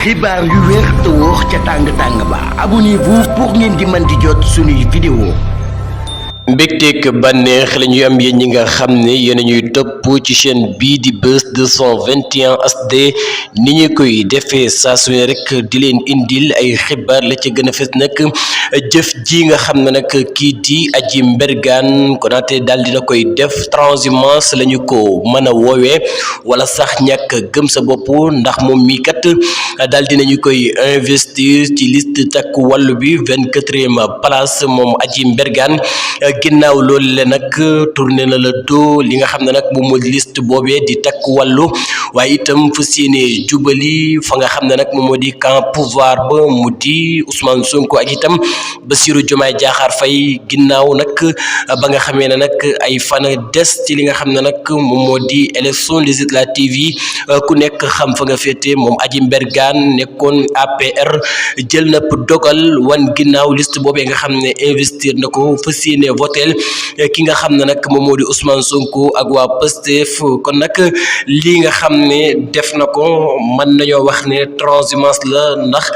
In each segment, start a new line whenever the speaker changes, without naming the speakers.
xibaar yu wér te wóor ca tàng ba abonnez-vous pour ngeen di mën di jot suñuy vidéo.
mbégteeg bànneex la ñuy am yéen ñi nga xam ne yéen a ñuy topp ci chaîne bii di Buzz 221 HD ni ñu koy defee saa su ne rek di leen indil ay xibaar la ca gën a fës nag jëf ji nga xam ne nag kii di Adji Mbergane Konaté daal dina koy def transhumance la ñu ko mën a woowee wala sax ñàkk gëm sa bopp ndax moom mii kat daal dinañu koy investir ci liste takku wàllu bi 24e place moom Adji Mbergane. ginnaaw loolu le nag tourné na la do li nga xam ne nag moom moo di liste boobee di takk wàllu waaye itam fu séenee jubali fa nga xam ne nag moom moo di camp pouvoir ba mu di Ousmane Sonko ak itam Bassirou Diomaye Diakhar Faye ginnaaw nag ba nga xamee ne nag ay fan des ci li nga xam ne nag moom moo di élection législative yi ku nekk xam fa nga féete moom Adji Mbergane nekkoon APR jël na dogal wan ginnaaw liste boobee nga xam ne investir na ko fa séenee votel ki nga xam ne nag moom moo di Ousmane Sonko ak waa Pastef kon nag lii nga xam ne def na ko mën nañoo wax ne transhumance la ndax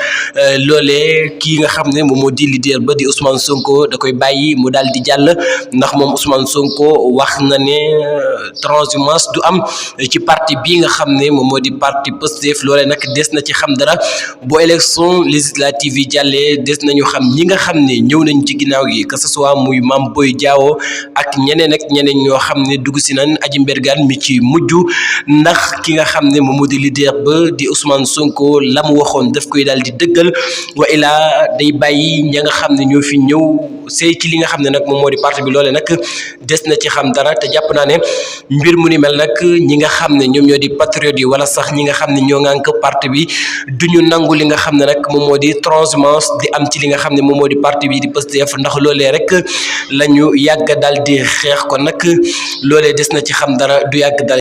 loolee kii nga xam ne moom moo di leader ba di Ousmane Sonko da koy bàyyi mu daal di jàll ndax moom Ousmane Sonko wax na ne transhumance du am ci parti bii nga xam ne moom moo di parti Pastef loolee nag des na ci xam dara boo élection législative yi jàllee des nañu xam ñi nga xam ne ñëw nañ ci ginnaaw gi que ce soit muy Mame Boye Diao ak ñeneen ñoo xam ne dugg si nañ Adji Mbergane mi ci mujj ndax ki nga xam ne moom moo di leader ba di Ousmane Sonko la mu waxoon daf koy daal di dëggal wa ilaa day bàyyi ña nga xam ne ñoo fi ñëw sey ci li nga xam ne nag moom moo di parti bi loole nag des na ci xam dara te jàpp naa ne mbir mu ni mel nag ñi nga xam ne ñoom ñoo di patriotes yi wala sax ñi nga xam ne ñoo ŋànk parti bi duñu nangu li nga xam ne nag moom moo di transhumance di am ci li nga xam ne moom moo di parti bi di Pastef ndax loolee rek lañu yàgg daal di xeex ko nag loolee des na ci xam dara du yàgg dara